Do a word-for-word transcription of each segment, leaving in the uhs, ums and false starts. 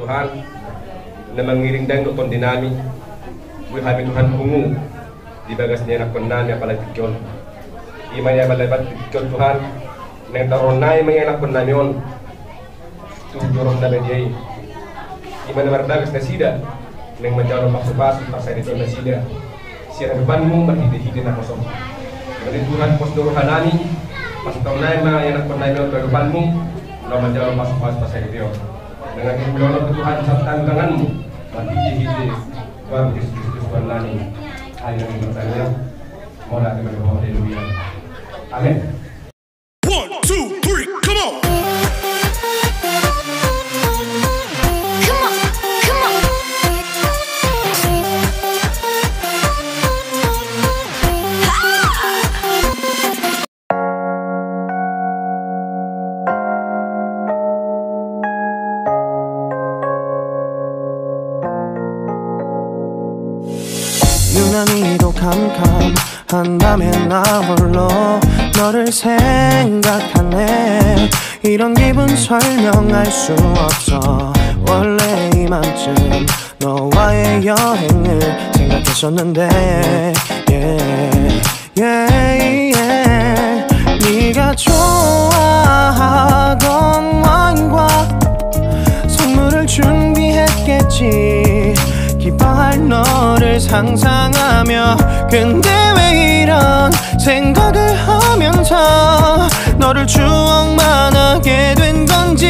Tuhan, na mangiring dangdut tondi nami, boi hami Tuhan pungu di bagas ni ianakkon nami apala tingki on. Ima na apala tingki on Tuhan, naeng taruhon nami ma ianakkon nami on tu joro na badia i. Ima na marbagas nasida Naeng manjalo pasu-pasu pasahaton nasida sian adopanmu marhite-hite naposom. Mauliate Tuhan, pos do rohanami, pasahaton nami ma ianakhon nami on tu adopanmu, laho manjalo pasu-pasu pasahaton. Dengan kemuliaan Tuhan, sahat tangan tanganmu, marhite-hite Tuhan Kristus Tuhan nami. Ayo, kita bertanya. Mauliate kepada Tuhan, haleluya. Amin. One, two, three, come on! Come on, come on. 눈 감이 도 캄캄 한 밤에 나 홀로 너를 생각하네. 이런 기분 설명할 수 없어. 원래 이맘쯤 너와의 여행을 생각했었는데. Yeah, yeah, yeah. 네가 좋아하던 와인과 선물을 준비했겠지. 기뻐할 너를 상상하며. 근데 왜 이런 생각을 하면서 너를 추억만 하게 된 건지.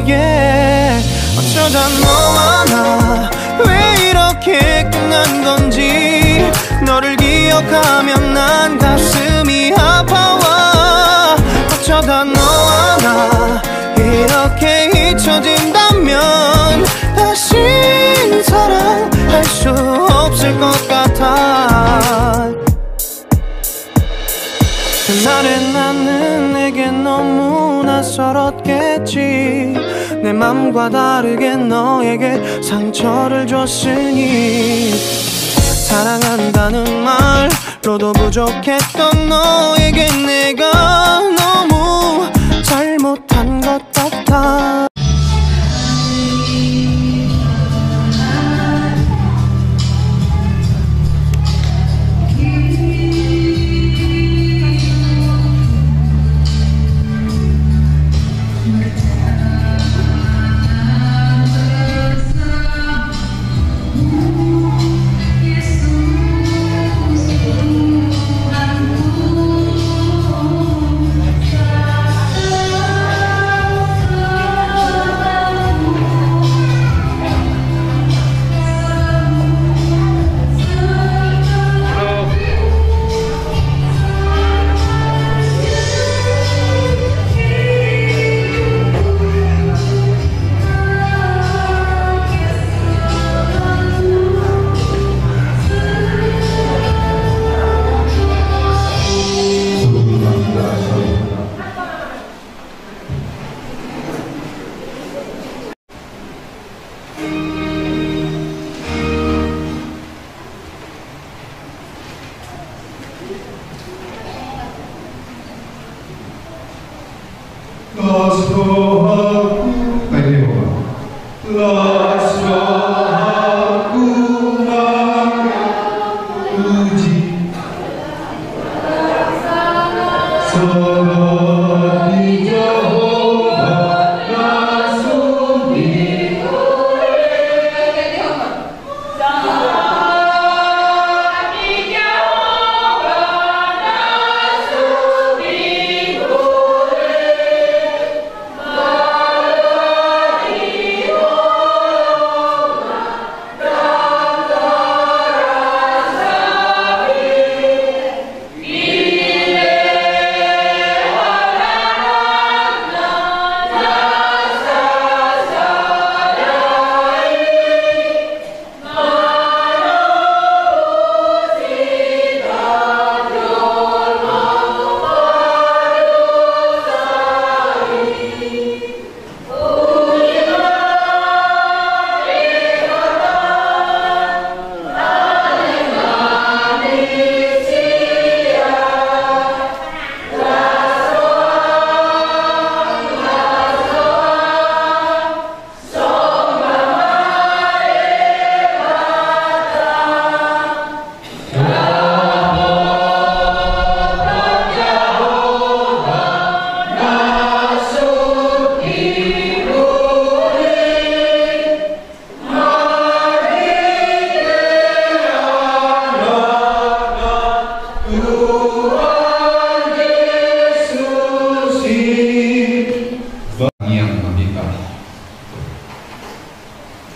Yeah. 어쩌다 너와 나 왜 이렇게 끝난 건지. 너를 기억하면 난 가슴이 아파와. 어쩌다 너와 나 이렇게 잊혀진다면 다신 사랑할 수 없을 것 같아. 그날의 나는 내게 너무 낯설었겠지. 내 맘과 다르게 너에게 상처를 줬으니. 사랑한다는 말로도 부족했던 너에게 내가 너무 잘못한 것 같아.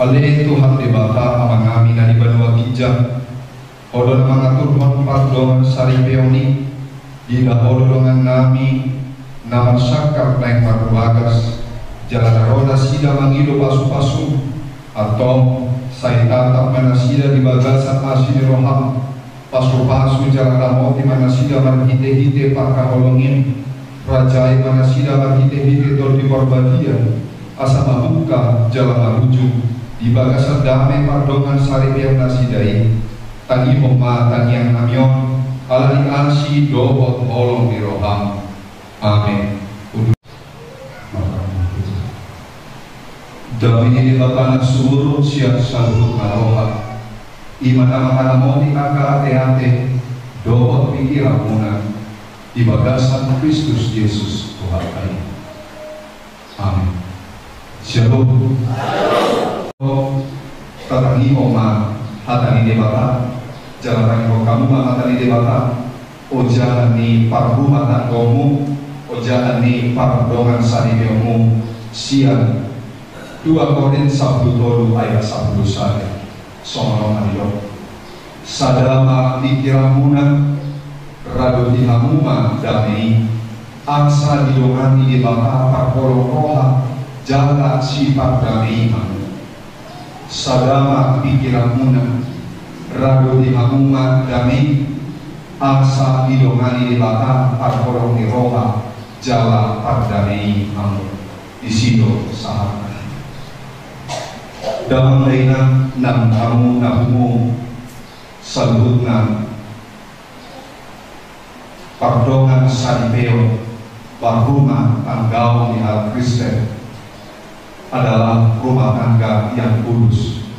Ale Tuhan Debata Amanami na di banua ginjang, Ho do na mangaturhon pardongansaripeon i. Diida Ho do dongannami na marsangkap naeng marbagas, jala na ro nasida mangido pasupasu. Antong, sai tatap ma nasida di bagasan asi ni roham. Pasupasu jala ramoti ma nasida marhitehite parhaholongim. Rajai ma nasida marhitehite Tondi Parbadia, asa mamungka jala marujung di bagasan dame pardongansaripeon nasida i. Tangihon ma tangiangnami on, ala ni asi dohot holong ni roham. Amen. Dame ni Debata na sumurung sian saluhut na roha, i ma na mangaramoti angka ateate dohot pingkiranmuna di bagasan Kristus Jesus Tuhanta i. Amen. Syalom. Tatangihon ma hata ni Debata, jala tangihon hamu ma hata ni Debata. Ojahan ni parrumatanggaonmu, ojahan ni pardongansaripeonmu, sian dua Korint sampulu tolu ayat sampulu sada. Songon on ma didok: Sada ma pingkiranmuna, radoti hamu ma dame i, asa didongani Debata parholong roha, jala sipardame i hamu. Sada ma pingkiranmuna, radoti hamu ma dame i, asa didongani Debata parholong ni roha, jala pardame i hamu. Disi do sahatna. Damang dainang nang hamu na pungu, saluhutna, pardongansaripeon parrumatanggaon ni halak Kristen adalah rumah tangga yang kudus.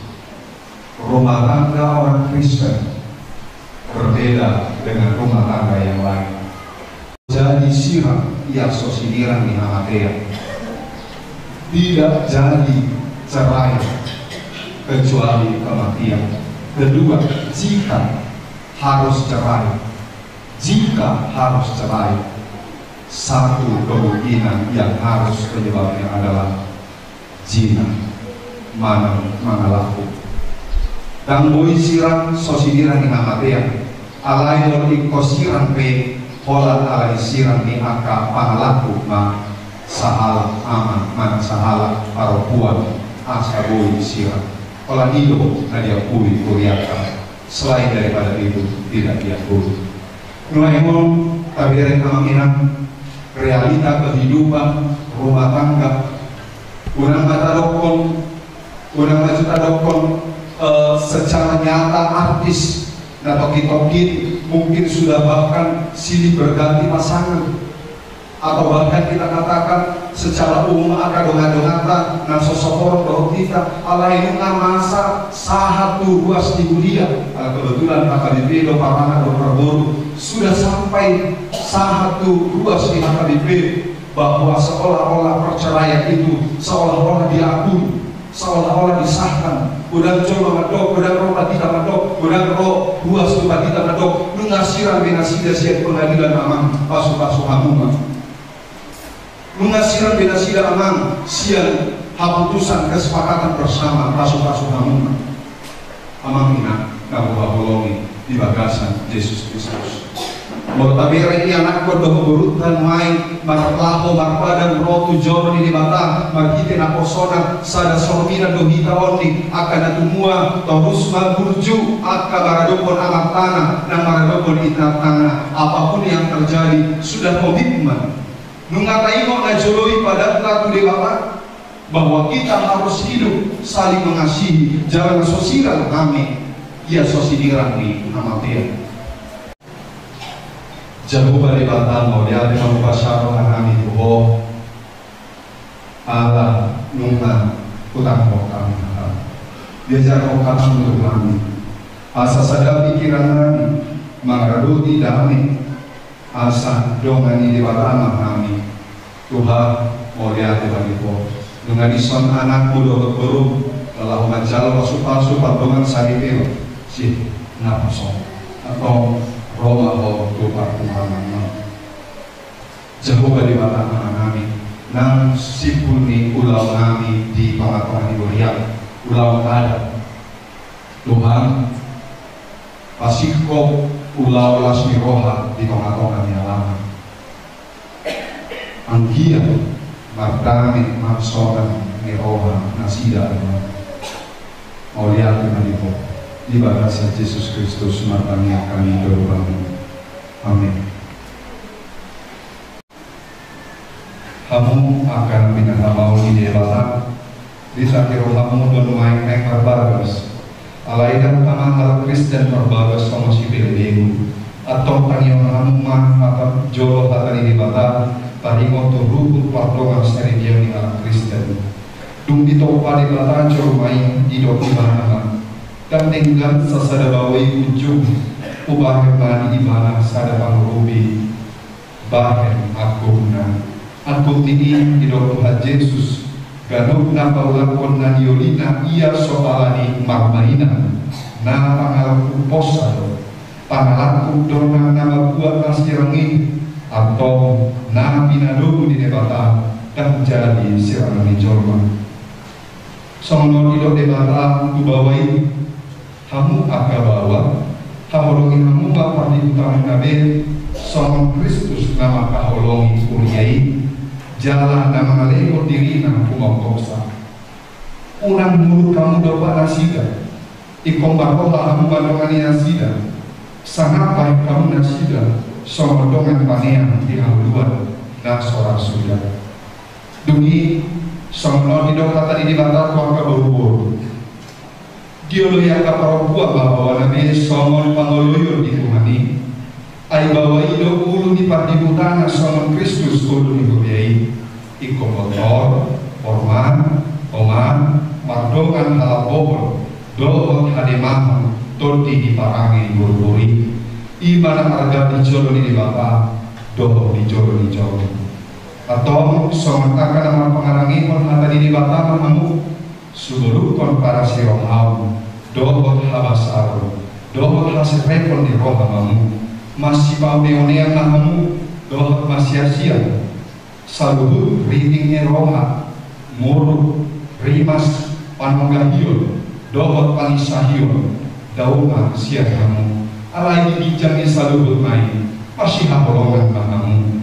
Rumah tangga orang Kristen berbeda dengan rumah tangga yang lain. Jadi sirang ia so sinirang ni hamatean. Tidak jadi cerai kecuali kematian. Kedua, jika harus cerai, jika harus cerai, satu kemungkinan yang harus penyebabnya adalah zina, manang mangalaku. Ndang boi sirang so sinirang ni hamatean, alai molo ingkon sirang pe, holan ala ni sirang ni angka pangalaku ma sahalak ama manang sahalak parompuan asa boi sirang. Holan i do na diakui huriata, selain daripada itu tidak diakui. Nuaeng on, tabereng amang inang, realita kehidupan rumah tangga. Unang ma tadokkon, unang ma tadokkon, eh, secara nyata artis, na tongkin-tongkin mungkin sudah bahkan silih berganti pasangan. Atau bahkan kita katakan secara umum angka dongan-donganta na so sapola dohot hita, alai nunga masa sahat tu ruas ni huria. Ala kebetulan H K B P do paman dohot parboru, sudah sampai sahat tu ruas ni H K B P, bahwa seolah-olah perceraian itu seolah-olah diakui, seolah-olah disahkan. Godang jolma mandok, godang ro pandita mandok, godang ro ruas tu pandita mandok, nunga sirang be nasida sian pengadilan, amang, pasupasu hamu ma. Nunga sirang be nasida, amang, sian haputusan kesepakatan bersama, pasupasu hamu ma. Amang inang na huhaholongi di bagasan Jesus Kristus. Molo tabereng i, anakkon dohot borunta, nuaeng marlaho marpadan ro tu joro ni Debata marhite naposona, sada sorminan do hita on ni angka na tumua, torus ma burju angka maradophon amantana nang maradophon inantana. Apapun yang terjadi, sudah komitmen. Nunga taingot na jolo i padanta tu Debata, bahwa kita harus hidup saling mengasihi, jala na so sirang hami, ia so sinirang ni hamatean. Jahowa Debata, mauliate ma hupasahat roha nami tu Ho, ala nunga hutangihon hami hataM. Diajarhon hataM tu hami, asa sada pingkiran nami, mangaradoti dame, asa dongani Debata ma hami. Tuhan, mauliate ma di Ho, nunga dison anakMu dohot boruM na laho manjalo pasupasu pardongansaripeon sian naposona. Antong ro ma Ho tu parpunguan nami. Jahowa Debata Amanami, nang simpul ni ulaon nami di tongatonga ni huriaM, Ulaon adat. Tuhan, pasingkop ulaon las ni roha di tongatonga ni alaman. Anggiat mardame marsoran ni roha nasida. Mauliate ma di Ho. Di bagasan Jesus Kristus martangiang hami, dohot Bapa. Amen. Hamu angka na pinahamau ni Debata, di saki rohamu do nuaeng naeng marbagas. Alai ndang tama halak Kristen marbagas songon sipelebegu. Antong tangihon hamu ma hata jolo hata ni Debata, taringot tu ruhut pardongan saripeon ni halak Kristen. Dung ditompa Debata jolma i, didok Ibana ma: Ndang denggan sasada baoa i unjung, hubahen ma di ibana sada pangurupi bahen anggukna. Angkupni i didok Tuhan Jesus, ganup na paulakhon na niolina ia so alani marmainan, na pangalangkup posa do. Pangalangkup do na, na mambuat na sirang i, antong na pinadomu ni Debata ndang jadi sirang ni jolma. Songon on didok Debata tu baoa i: Hamu angka baoa, haholongi hamu ma pardihutamuna be, songon Kristus na mangkaholongi huria i, jala na mangalehon dirina humompopsa. Unang muruk hamu dompak nasida, ingkon marroha hamu mandongani nasida, sangap bahen hamu nasida songon dongan panean di hangoluan na so ra suda. Dung i, songon on didok hata ni Debata tu angka boruboru: Dioloi angka parompuan ma baoana be songon pangoloion di Tuhan i. Ai baoa i do ulu ni pardihutana songon Kristus ulu ni huria i. Ingkon botor, hormat, oman, mardongan halambohon dohot hademahon tondi di parange ni boruboru i. I ma na arga di jolo ni Debata dohot di jolo ni jolma. Antong songon angka na marpangarangehon hata ni Debata ma hamu. Sugolukkon parasirohaon dohot habasaron dohot haserepon ni roha ma hamu. Masipaoneonean ma hamu dohot masiasian. Saluhut riting ni roha, muruk, rimas, panonggahion dohot panginsahion, dao ma sian hamu. Alai di ginjang ni saluhutna i, masihaholongan ma hamu.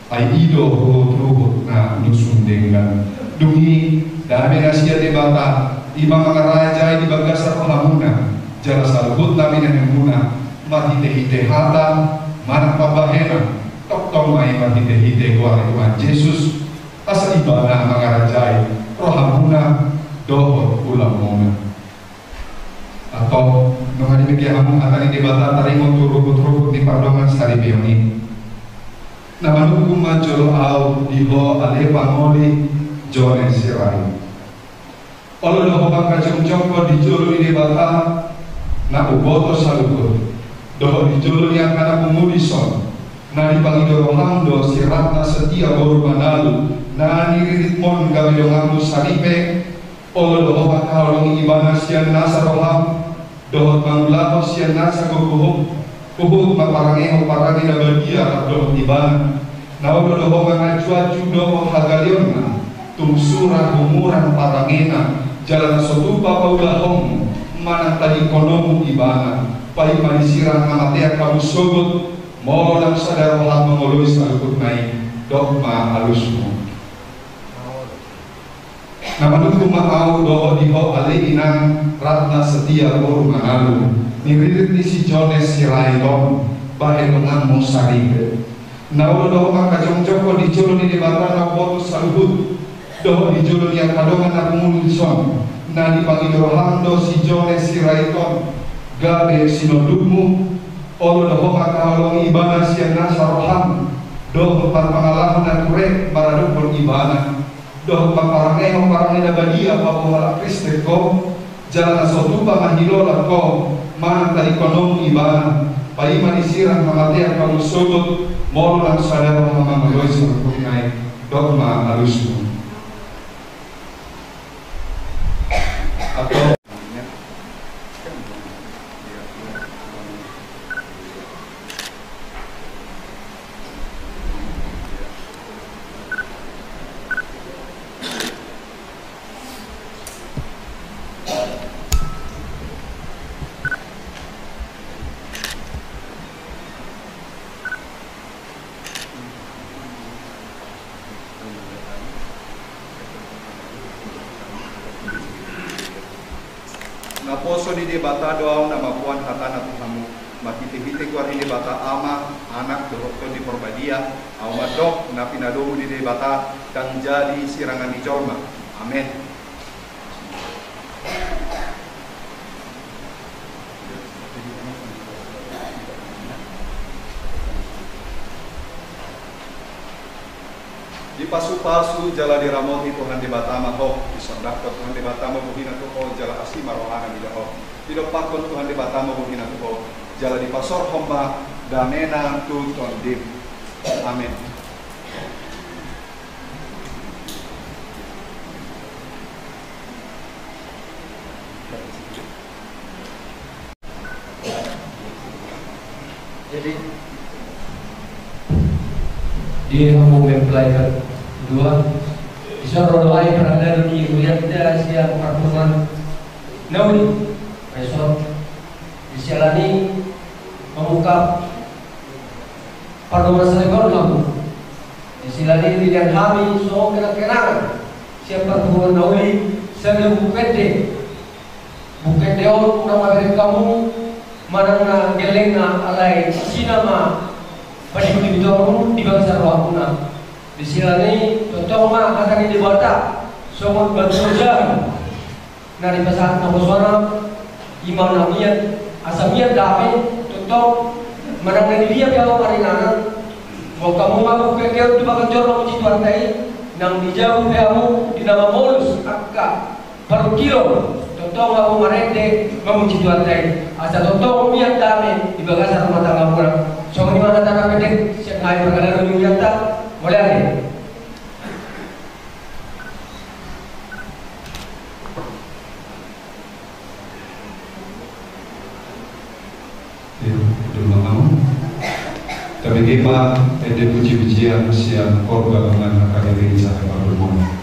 Ai i do ruhutruhut na nusung denggan. Dung i, dame na sian Debata, i ma mangarajai di bagasan rohamuna, jala saluhut na binahenmuna, marhitehite hata manang pambahenan, tongtong ma i marhitehite goar ni Tuhan Jesus, asa ibana mangarajai rohamuna dohot ulamuna. Antong, nunga dibege hamu hata ni Debata taringot tu ruhutruhut ni pardongan saripeon i. Na manungkun ma jolo ahu di ho ale pangoli Jones Sirait. Olo do ho mangkajongjongkon di jolo ni Debata na umboto saluhut, dohot di jolo ni angka na pungu dison, na dipangido roham do si Ratna Setia boru Manalu na niriritmon gabe donganmu saripe. Olo do ho mangkaholongi ibana sian nasa roham, dohot mangulahon sian nasa gogohon, huhut ma parangehon parange na badia rap dohot ibana. Na olo do ho mangajuaju dohot hagaleonna, tung sura humurang parangena, jala na so tupa paulahonmu manang tadingkononmu ibana, paima disirang hamatean hamu sogot, molo ndang sada roham mangoloi saluhutna i, dok ma alusmu. Na manungkun ma ahu dohot di ho ale inang Ratna Setia boru Manalu, niririt ni si Jones Sirait on, bahen donganmu saripe. Na olo do ho mangkajongjongkon di jolo ni Debata na umboto saluhut, dohot di jolo ni angka dongan na pungu dison, na dipangido roham do si Jones Sirait on gabe sinondukmu. Olo do ho mangkaholongi ibana sian nasa roham, dohot marpangalaho na ture maradophon ibana, dohot marparangehon parange na badia paboa halak Kristen ho, jala na so tupa mangilola ho manang tadingkononmu ibana, paima disirang hamatean hamu sogot, molo ndang sada roham mangoloi saluhutna i, dok ma alusmu. Antong. Naposo ni Debata do ahu na mamboan hatana tu hamu, marhitehite goar ni Debata Ama, Anak dohot Tondi Parbadia, ahu mandok na pinadomu ni Debata ndang jadi sirangan ni jolma. Amen. Dipasupasu jala diramoti Tuhan Debata ma ho, disondangkon Tuhan Debata ma bohina tu ho jala asi ma rohana mida ho. Didompakkon Tuhan Debata ma bohina tu ho, jala dipasaorhon ma damena tu tondim. Amen. Jadi, di hamu mempelai kedua, dison ro do ai parhalado ni hurianta sian parpunguan na uli, resort, di siala ni mangungkap pardomuan salebar hamu. Di siala ni dilihat hami songon kenang-kenangan sian parpunguan na uli, sadia buku ende. Buku ende on unang mabereng hamu manang na gellengna, alai isina ma padihuti-huti hamu di bagasan rohamuna. Di siala ni i tongtong ma hata ni Debata songon batu loja na dipasahat naposona, i ma na mian, asa mian dame, tongtong manang na di dia pe hamu maringanan, boan hamu ma buku ende on tu bagas joro mamuji Tuhanta i, nang di jabu pe hamu di na mamolus angka parungkilon, tongtong hamu marende mamuji Tuhanta i, asa tongtong mian dame di bagasan rumah tanggamuna. Songon i ma hata na pendek sian hami parhalado ni hurianta. Mauliate. Iya, terima kasih. Tabege ma ende puji-pujian sian horja mangan na kadiri sahe pardomuan.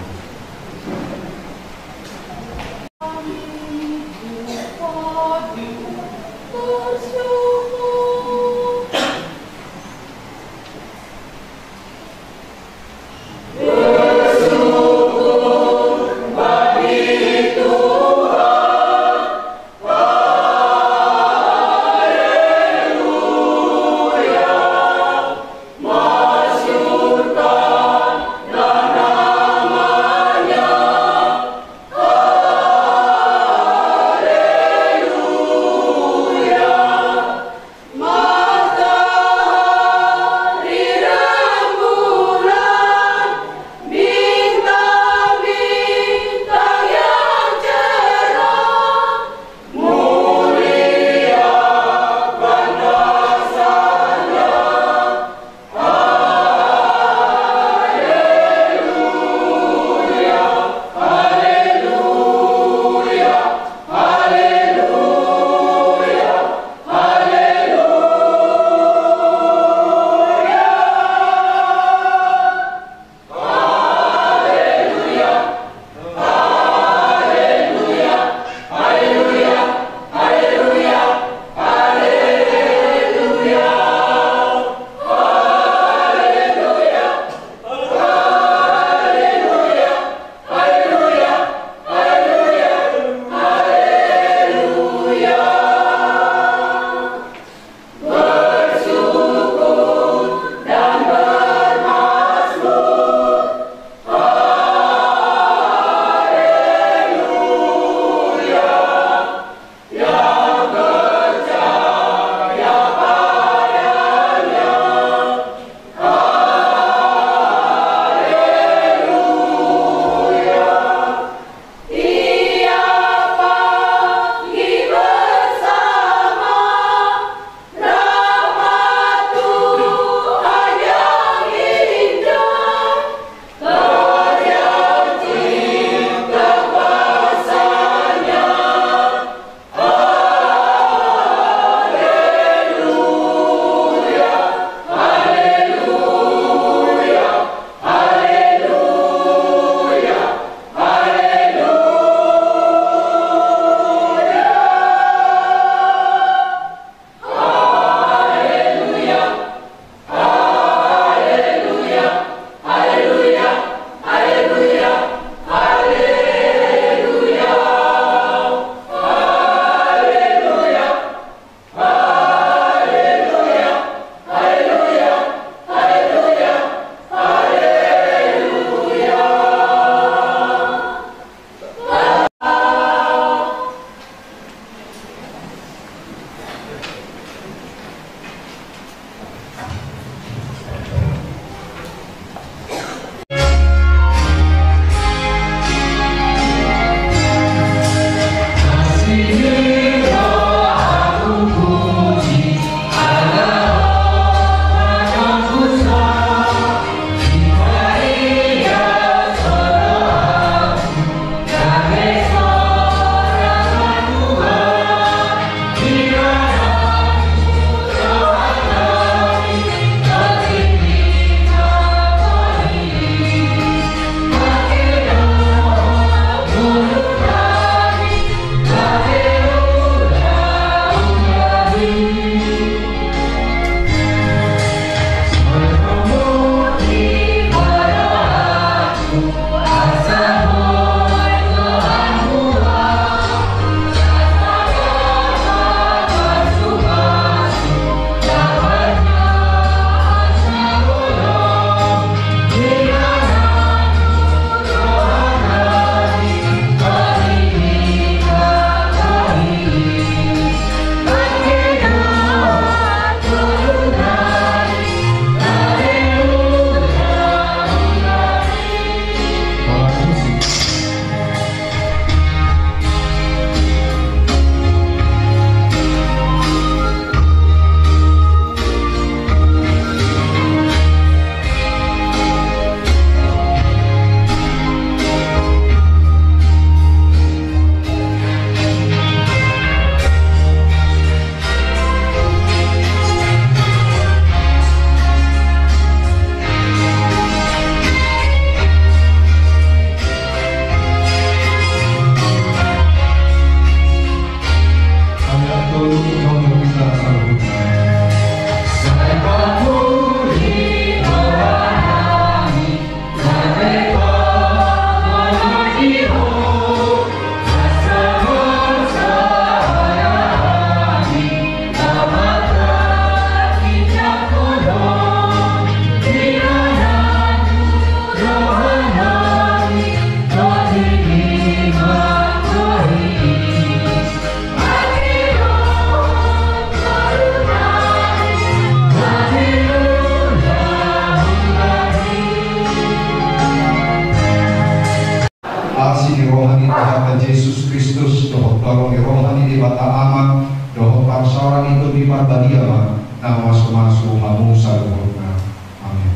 Debata Jesus Kristus, dohot holong ni roha ni Debata Ama, dohot parsaoran ni Tondi Parbadia ma na mamasumasu hamu saluhutna. Amen.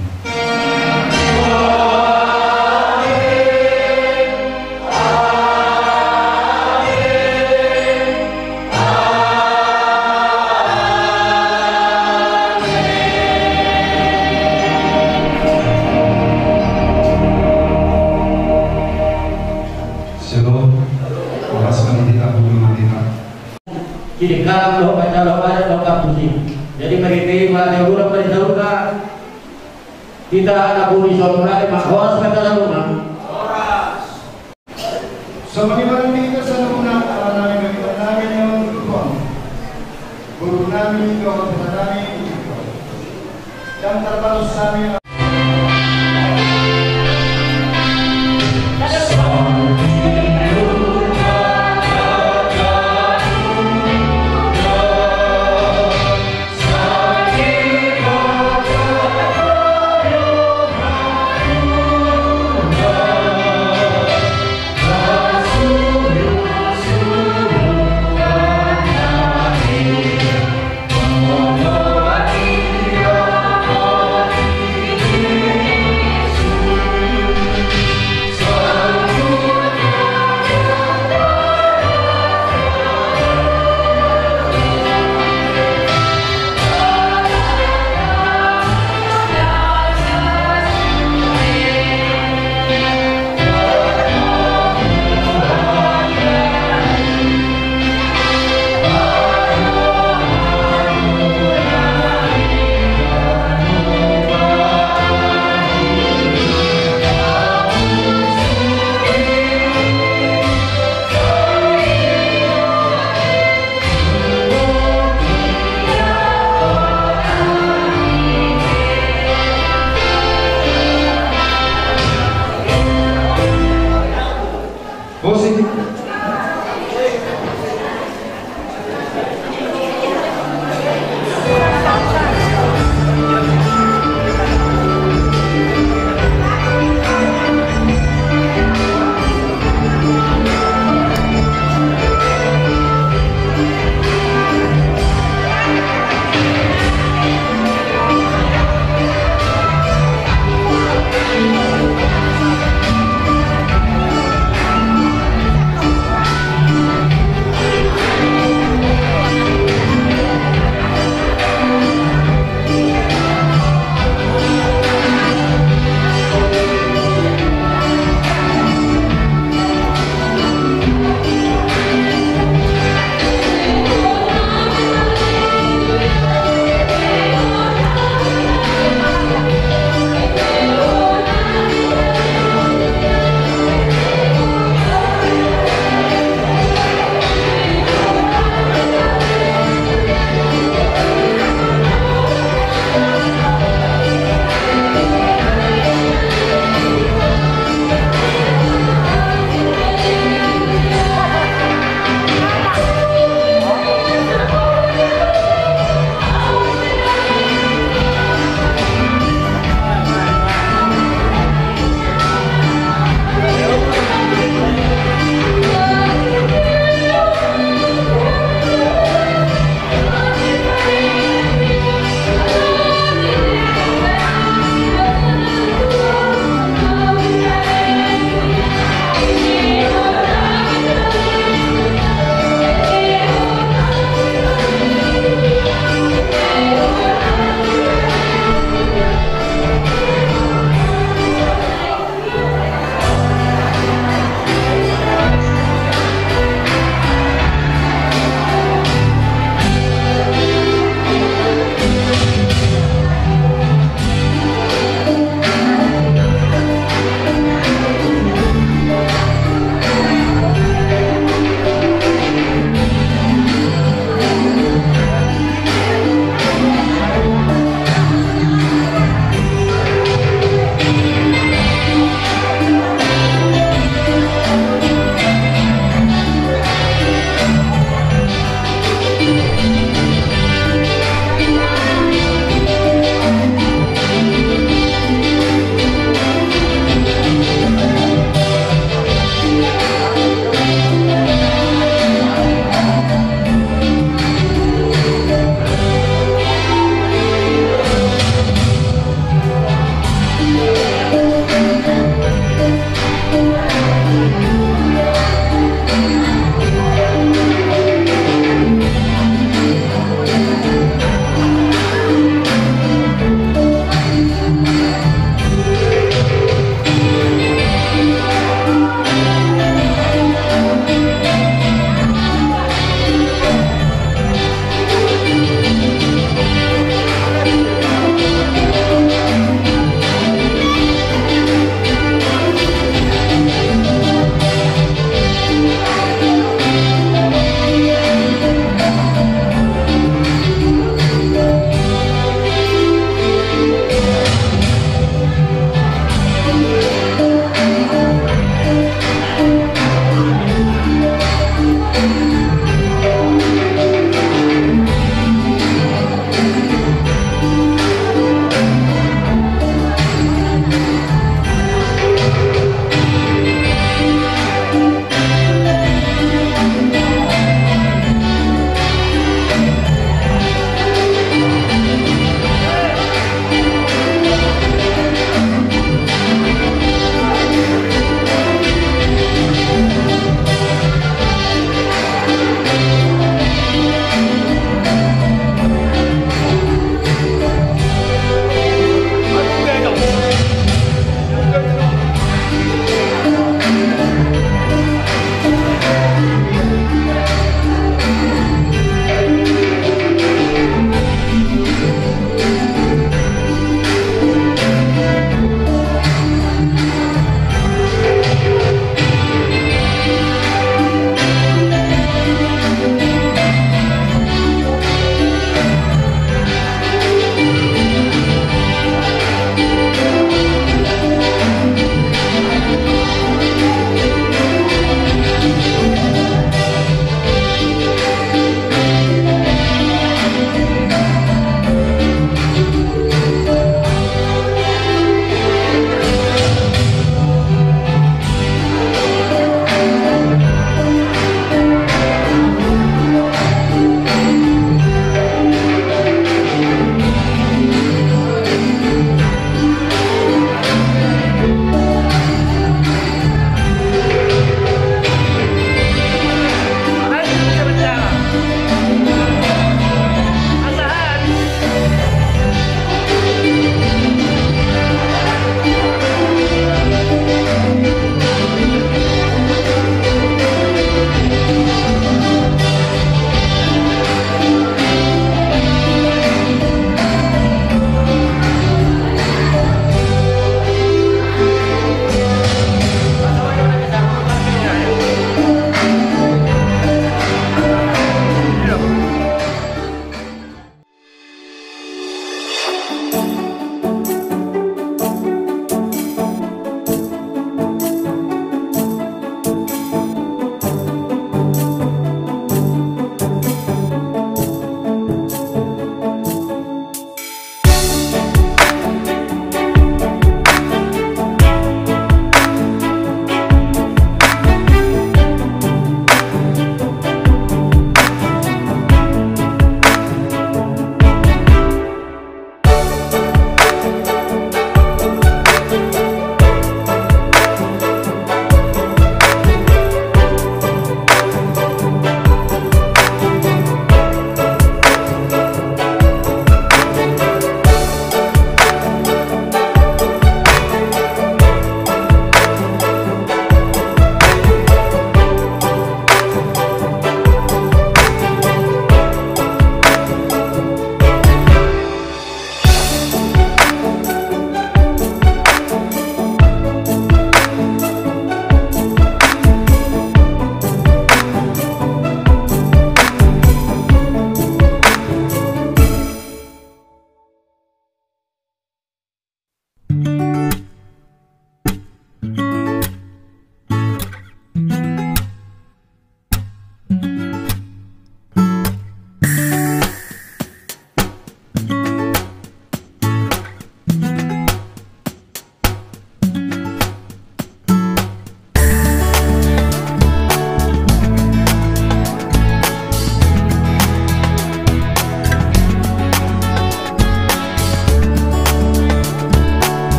Shalom. Horas ma di hita, Guru Mandita. Jadi, kalau lo baca lo pada lo kapusi. Jadi, mereka mah ada orang pada tahu kan? Hita anak buni saudara, horas ma hita saluhutna. Horas. Songon i ma di hita saluhutna, ala nami bagi nami na mangudurhon. Guru nami, dohot hata nami, dan termasuk nami.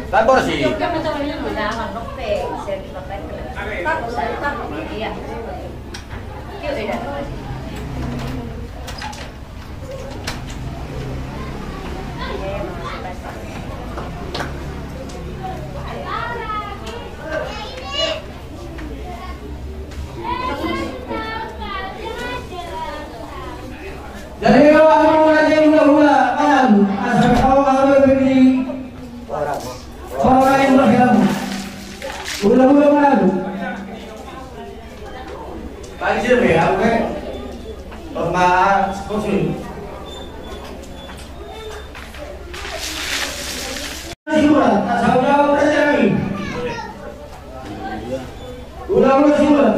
Tabor sih. Jadi kalau aku mulai dari hula-hula, kan, asal kau kalau begini, orang yang berhilmu, hula-hula mana tu? Panjir ya, oke. Pemaaf, khusus. Surat, asal kau terjadi. Ulang, ulang, ulang.